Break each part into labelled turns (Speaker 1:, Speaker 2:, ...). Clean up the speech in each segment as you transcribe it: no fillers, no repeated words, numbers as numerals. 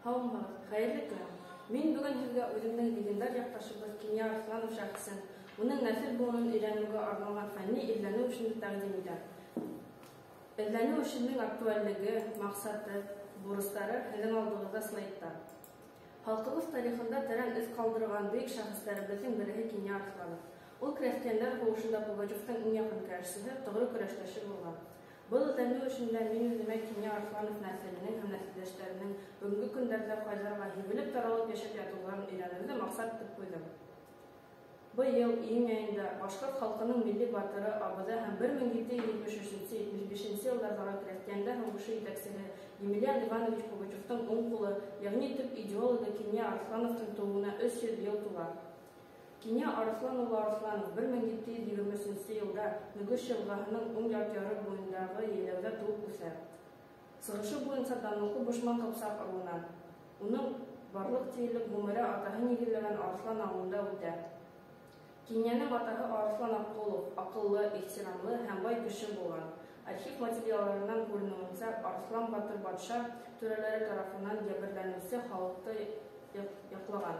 Speaker 1: Һаумыһығыҙ, хәйерле көн! Мин бөгөн һеҙгә үҙемдең легендар яҡташыбыҙ Кинйә Арыҫланов шәхесен, уның нәҫел быуынын өйрәнеүгә арналған фәнни эҙләнеү эшен тәҡдим итәм. Эҙләнеү эшенең актуальлеге, маҡсаты, бурыстары һеҙҙең алдығыҙҙа слайдта. Халҡыбыҙ тарихында тәрән эҙ ҡалдырған бөйөк шәхестәребеҙҙең береһе Кинйә Арыҫланов. Ул крәҫтиәндәр һуғышында Пугачевтың иң яҡын көрәшсеһе, тоғро көрәштәше булған. Был эҙләнеү эшендә мин үҙемә Кинйә Арыҫланов нәҫеленең һәм нәҫелдәштәренең бөгөнгө көндәрҙә ҡайҙарға һибелеп таралып йәшәп ятыуҙарын өйрәнеүҙе маҡсат итеп ҡуйҙым. Быйыл июнь айында башҡорт халҡының милли батыры абыҙы һәм 1773-75 йылдарҙағы крәҫтиәндәр һуғышы етәксеһе Емельян Иванович Пугачевтың уң ҡулы, йәғни төп идеологы Кинйә Арыҫлановтың тыуыуына 300 йыл тула. Кинйә Арыҫлан улы Арыҫланов 1723 йылда Нөгөш йылғаһының уң яҡ яры буйындағы йәйләүҙә тыуып үҫә. Сығышы буйынса данлыҡлы Бошман Ҡыпсаҡ ырыуынан. Уның барлыҡ тиерлек ғүмере атаһы нигеҙләгән Арыҫлан ауылында үтә. Кинйәнең атаһы Арыҫлан Аҡҡолов аҡыллы, ихтирамлы һәм бай кеше булған. Архив материалдарынан күренеүенсә, Арыҫлан батыр батша түрәләре тарафынан йәберләнеүсе халыҡты яҡлаған.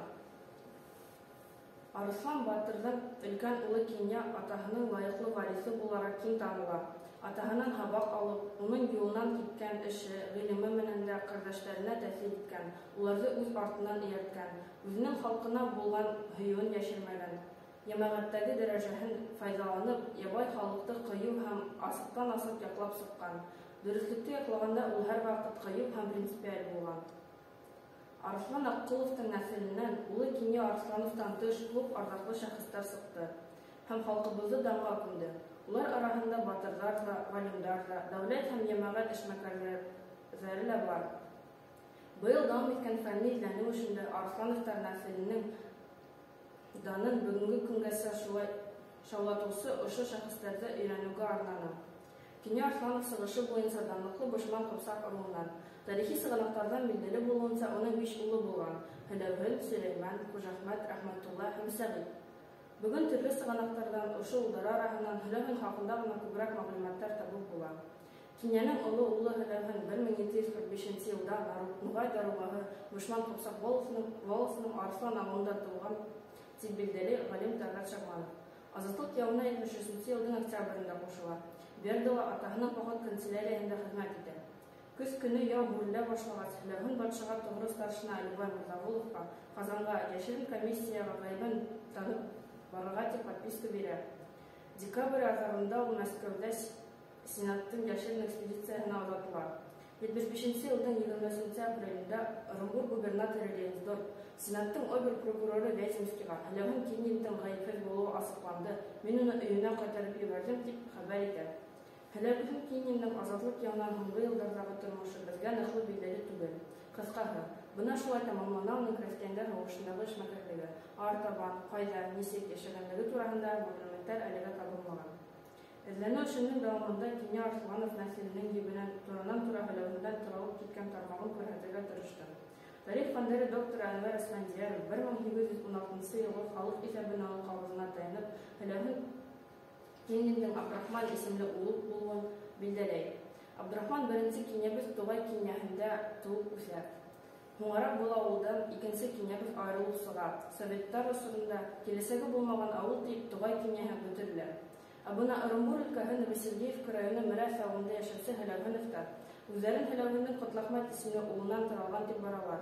Speaker 1: Арыҫлан батырҙың өлкән улы Кинйә атаһының лайыҡлы вариҫы булараҡ киң таныла. Атаһынан һабаҡ алып, уның юлынан киткән эше, ғилеме менән дә ҡәрҙәштәренә тәьҫир иткән, уларҙы үҙ артынан эйәрткән, үҙенең халҡына булған һөйөүен йәшермәгән, йәмәғәттәге дәрәжәһен файҙаланып, ябай халыҡты ҡыйыу һәм асыҡтан-асыҡ яҡлап сыҡҡан. Дөрөҫлөктө яҡлағанда ул һәр ваҡыт ҡыйыу һәм принципиаль булған. Арыҫлан Аҡҡоловтың нәҫеленән улы Кинйә Арыҫлановтан тыш күп арҙаҡлы шәхестәр сыҡты һәм халҡыбыҙҙы данға күмде. Улар араһында батырҙар ҙа, ғалимдар ҙа, дәүләт һәм йәмәғәт эшмәкәрҙәре лә бар. Быйыл дауам иткән фәнни эҙләнеү эшендә Арыҫлановтар нәҫеленең данын бөгөнгө көнгәсә шулай шаулатыусы ошо шәхестәрҙе өйрәнеүгә арнаным. Кинйә Арыҫланов сығышы буйынса данлыҡлы Бошман Ҡыпсаҡ ырыуынан. Тарихи сығанаҡтарҙан билдәле булыуынса, уның 5 улы булған: Һөләүһен, Сөләймән, Ҡужәхмәт, Рәхмәтулла һәм Сәғит. Бөгөн төрлө сығанаҡтарҙан ошо улдары араһынан Һөләүһен хаҡында ғына күберәк мәғлүмәттәр табып була. Кинйәнең оло улы Һөләүһен 1745 йылда Нуғай даруғаһы Бошман Ҡыпсаҡ волосының Арыҫлан ауылында тыуған, тип билдәле ғалим Тәлғәт Шағманов. Азатлыҡ яуына 73 йылдың октябрендә ҡушыла. Бердала атаһының поход канцелярияһында хеҙмәт итә. Көҙ көнө яу һүрелә башлағас, Һөләүһен батшаға тоғро старшина Әлибай Мырҙағоловҡа Ҡазанға йәшерен комиссияға ғәйебен танып барырға тип подписка бирә. Декабрь аҙағында ул Мәскәүҙә Сенаттың йәшерен экспедицияһына оҙатыла. 75 йылдың 23 апрелендә Ырымбур губернаторы Рейнсдорф Сенаттың обер-прокуроры Вяземскийға Һөләүһен Кинйиндең ғәйепһеҙ булыуы асыҡланды, мин уны өйөнә ҡайтарып ебәрҙем, тип хәбәр итә. Һөләүһен Кинйиндең азатлыҡ яуынан һуңғы йылдарҙағы тормошо беҙгә ныҡлы билдәле түгел. Ҡыҫҡаһы, бына шулай тамамлана уның крәҫтиәндәр һуғышындағы эшмәкәрлеге. Артабан, ҡайҙа, нисек йәшәгәнлеге тураһында мәғлүмәттәр әлегә табылмаған. Эҙләнеү эшенең дауамында Кинйә Арыҫланов нәҫеленең ебенән туранан-тура Һөләүһендән таралып киткән тармағын күрһәтергә тырыштым. Тарих фәндәре докторы Әнүәр Әсфәндиәров 1816 йылғы халыҡ иҫәбен алыу ҡағыҙына таянып, Һөләүһен Кинйиндең Абдрахман исемле улы булыуын билдәләй. Абдрахман беренсе кинйәбеҙ Туғай кинйәһендә тыуып үҫә. Һуңыраҡ был ауылдан икенсе кинйәбеҙ айырылып сыға. Советтар осоронда киләсәге булмаған ауыл тип Туғай кинйәһе бөтөрөлә. Ә бына Ырымбур өлкәһе Новосергиевка районы Мерәҫ ауылында йәшәүсе Һөләүһеновтар үҙҙәрен Һөләүһендең Ҡотләхмәт исемле улынан таралған тип баралар.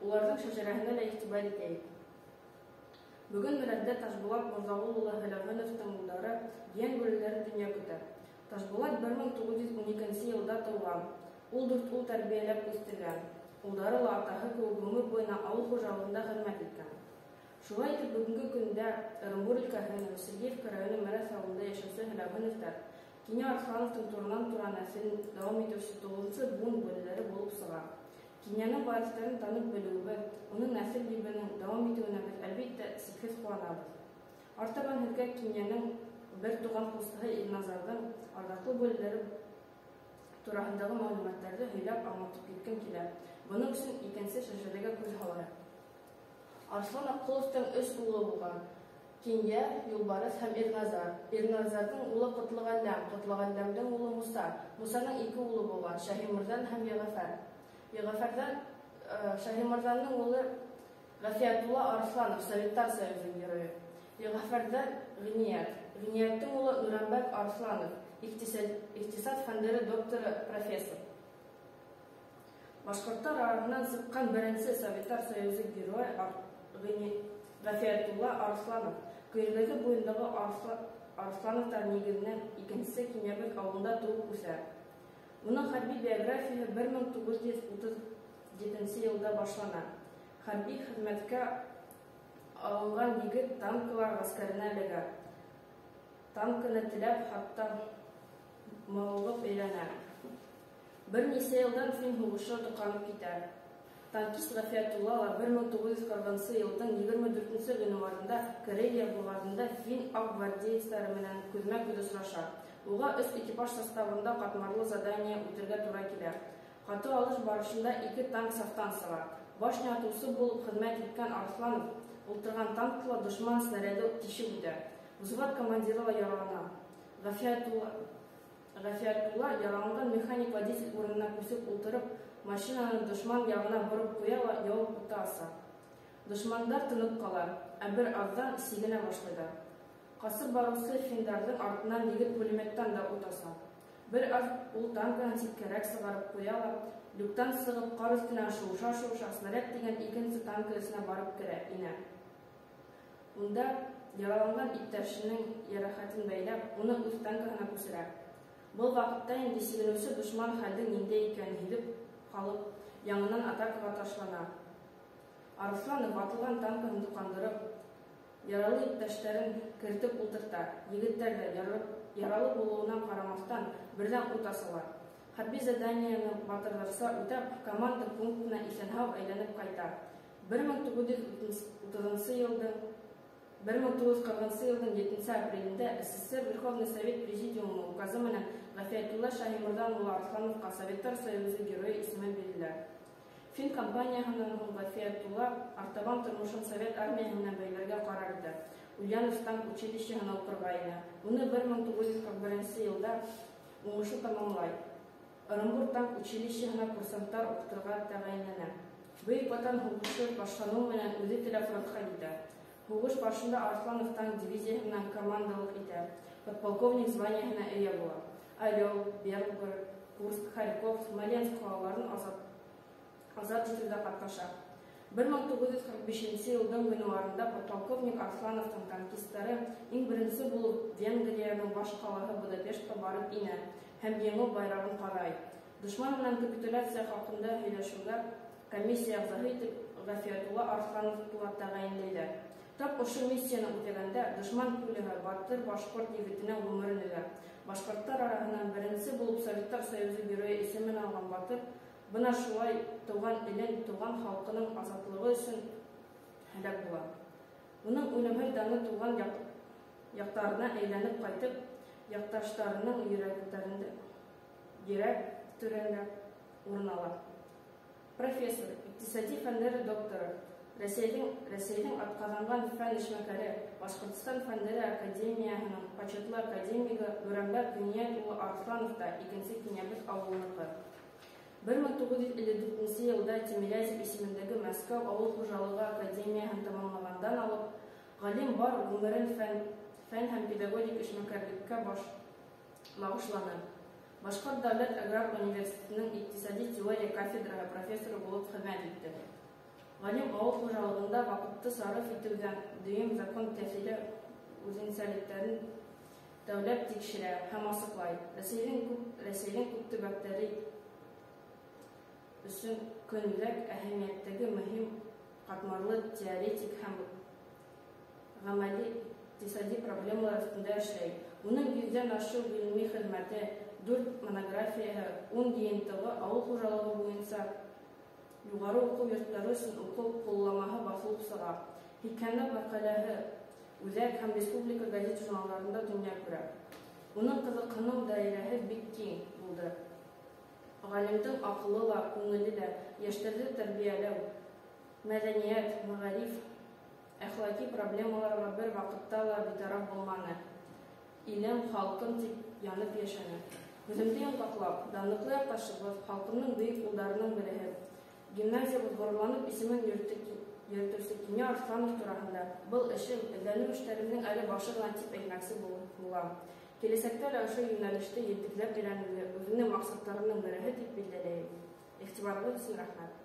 Speaker 1: Уларҙың шәжәрәһенә лә иғтибар итәйек. Бөгөн Мерәҙҙә Ташбулат Мырҙағол улы Һөләүһеновтың улдары ейән бүреләре донъя көтә. Ташбулат 1912 йылда тыуған. Ул 4 ул тәрбиәләп үҫтергән. Улдары ла атаһы кеүек ғүмер буйына ауыл хужалығында хеҙмәт иткән. Шулай итеп, бөгөнгө көндә Ырымбур өлкәһе Новосергиевка районы Мерәҫ ауылында йәшәүсе Һөләүһеновтар Кинйә Арыҫлановтың туранан-тура нәҫелен дауам итеүсе 9-нсы быуын бүлеләре булып сыға. Кинйәнең вариҫтарын танып белеүебеҙ, уның нәҫел ебенең дауам итеүенә беҙ, әлбиттә, сикһеҙ ҡыуанабыҙ. Артабан һеҙгә Кинйәнең бер туған ҡустыһы Илназарҙың арҙаҡлы бүлеләре тураһындағы мәғлүмәттәрҙе һөйләп аңлатып киткем килә. Бының өсөн икенсе шәжәрәгә күҙ һалайыҡ. Арыҫлан Аҡҡоловтың 3 улы булған: Кинйә, Юлбарыҫ һәм Ирназар. Ирназарҙың улы Ҡотлоғәлләм, Ҡотлоғәлләмдең улы Муса. Мусаның 2 улы булған: Шаһимырҙан һәм Йәғәфәр. Йәғәфәрҙән Шаһимарҙандың улы Ғәфиәтулла Арыҫланов, Советтар Союзы Геройы. Йәғәфәрҙән Ғиниәт. Ғиниәттең улы Нурәмбәт Арыҫланов, иҡтисад фәндәре докторы, профессор. Башҡорттар араһынан сыҡҡан беренсе Советтар Союзы Геройы Ғәфиәтулла Арыҫланов Көйөргәҙе буйындағы Арыҫлановтар нигеҙенән икенсе Кинйәбеҙ ауылында тыуып үҫә. Уның хәрби биографияһы 1937 йылда башлана. Хәрби хеҙмәткә алынған егет танкылар ғәскәренә эләгә. Танкыны теләп, хатта мауығып өйрәнә. Бер нисә йылдан фин һуғышы тоҡанып китә. Танкист Ғәфиәтулла ла 1940 йылдың 24 ғинуарында Карелия буғаҙында фин аҡ гвардеецтары менән күҙмә-күҙ осраша. Уға өс экипаж составында ҡатмарлы задание үтергә тура килә. Ҡаты алыш барышында ике танк сафтан сыға. Башня атыусы булып хеҙмәт иткән Арыҫланов ултырған танкыла дошман снаряды тишеп үтә. Взвод командиры ла яралана. Ғәфиәтулла яраланған механик-водитель урынына күсеп ултырып, машинаны дошман яғына бороп ҡуя ла яуып уты аса. Дошмандар тынып ҡала, ә бер аҙҙан сигенә башлайҙар. Ҡасып барыусы финдарҙың артынан егет пулеметтан да ут аса. Бер аҙ ул танкынан ситкәрәк сығарып ҡуя ла, люктан сығып ҡар өҫтөнә шыуыша-шыуыша снаряд тигән икенсе танка эсенә барып керә, инә. Унда яраланған иптәшенең йәрәхәтен бәйләп, уны үҙ танкаһына күсерә. Был ваҡытта инде сигенеүсе дошман хәлдең ниндәй икәнен һиҙеп ҡалып, яңынан атакаға ташлана. Арыҫланов атылған танкаһын тоҡандырып, яралы иптәштәрен кертеп ултырта. Егеттәр ҙә яралы булыуына ҡарамаҫтан берҙән ут асалар. Хәрби заданиены батырҙарса үтәп, команда пунктына иҫән-һау әйләнеп ҡайта. 1940 йылдың 7 апрелендә СССР Верховный Совет Президиумы указы менән Ғәфиәтулла Шаһимарҙан улы Арыҫлановҡа Советтар Союзы Геройы исеме бирелә. Фин компанияһынан һуң Ғәфиәтулла артабан тормошон Совет армияһы менән бәйләргә ҡарар итә. Ульянов танк училищеһына уҡырға инә. Уны 1941 йылда уңышлы тамамлай. Ырымбур танк училищеһына курсанттар уҡытырға тәғәйенләнә. Бөйөк Ватан һуғышы башланыу менән үҙе теләп фронтҡа китә. Һуғыш башында Арыҫланов танк дивизияһы менән командалыҡ итә. Подполковник званиеһына эйә була. Орел, Белгород, Курск, Харьков, Смоленск ҡалаларын азат итеүҙә ҡатнаша. 1945 йылдың ғинуарында подполковник Арыҫлановтың танкисттары иң беренсе булып Венгрияның баш ҡалаһы Будапештҡа барып инә һәм еңеү байрағын ҡарай. Дошман менән капитуляция хаҡында һөйләшеүгә комиссия ағзаһы итеп Ғәфиәтулла Арыҫлановты ла тәғәйенләйҙәр. Тап ошо миссияны үтәгәндә дошман пуляһы батыр башҡорт егетенең ғүмерен өҙә. Башҡорттар араһынан беренсе булып Советтар Союзы Геройы исемен алған батыр бына шулай тыуған илен, тыуған халҡының азатлығы өсөн һәләк була. Уның үлемһеҙ даны тыуған яҡтарына әйләнеп ҡайтып, яҡташтарының йөрәк түрендә урын ала. Профессор, иҡтисади фәндәре докторы, Рәсәйҙең атҡаҙанған фән эшмәкәре, Башҡортостан Фәндәре Академияһының почетлы академигы Нурәмбәт Ғиниәт улы Арыҫланов та икенсе Кинйәбеҙ ауылыныҡы. 1954 йылда Тимирязев исемендәге Мәскәү ауыл хужалығы академияһын тамамлағандан алып, ғалим бар ғүмерен фән һәм педагогик эшмәкәрлеккә бағышланы. Башҡорт дәүләт аграр университетының иҡтисади теория кафедраһы профессоры булып хеҙмәт итте. Ғалим ауыл хужалығында ваҡытты сарыф итеүҙән дөйөм закон тәьҫире үҙенсәлектәрен тәүләп тикшерә һәм асыҡлай. Рәсәйҙең күп төбәктәре өсөн көнүҙәк әһәмиәттәге мөһим ҡатмарлы теоретик һәм ғәмәли иҡтисади проблемалар өҫтөндә эшләй. Уның 100-дән ашыу ғилми хеҙмәте, 4 монографияһы, 10 йыйынтығы ауыл хужалығы буйынса юғары уҡыу йорттары өсөн уҡыу ҡулламаһы баҫылып сыға. Һикһәнләп мәҡәләһе үҙәк һәм республика газет-журналдарында донъя күрә. Уның ҡыҙыҡһыныу даирәһе бик киң булды. Ғалимдың аҡылы ла, күңеле лә йәштәрҙе тәрбиәләү, мәҙәниәт, мәғариф, әхлаҡи проблемаларға бер ваҡытта ла битараф булманы. Илем, халҡым тип янып йәшәне. Үҙемде йомғаҡлап, данлыҡлы яҡташыбыҙ, халҡымдың бөйөк улдарының береһе, Гимназиябыҙ ғорурланып исемен йөрөтөүсе Кинйә Арыҫланов тураһында был эшем, эҙләнеү эштәремдең әле башы ғына тип әйтмәксе булам. Киләсәктә лә ошо йүнәлеште ентекләп өйрәнеүҙе үҙемдең маҡсаттарымдың береһе тип билдәләйем. Иғтибарығыҙ өсөн рәхмәт.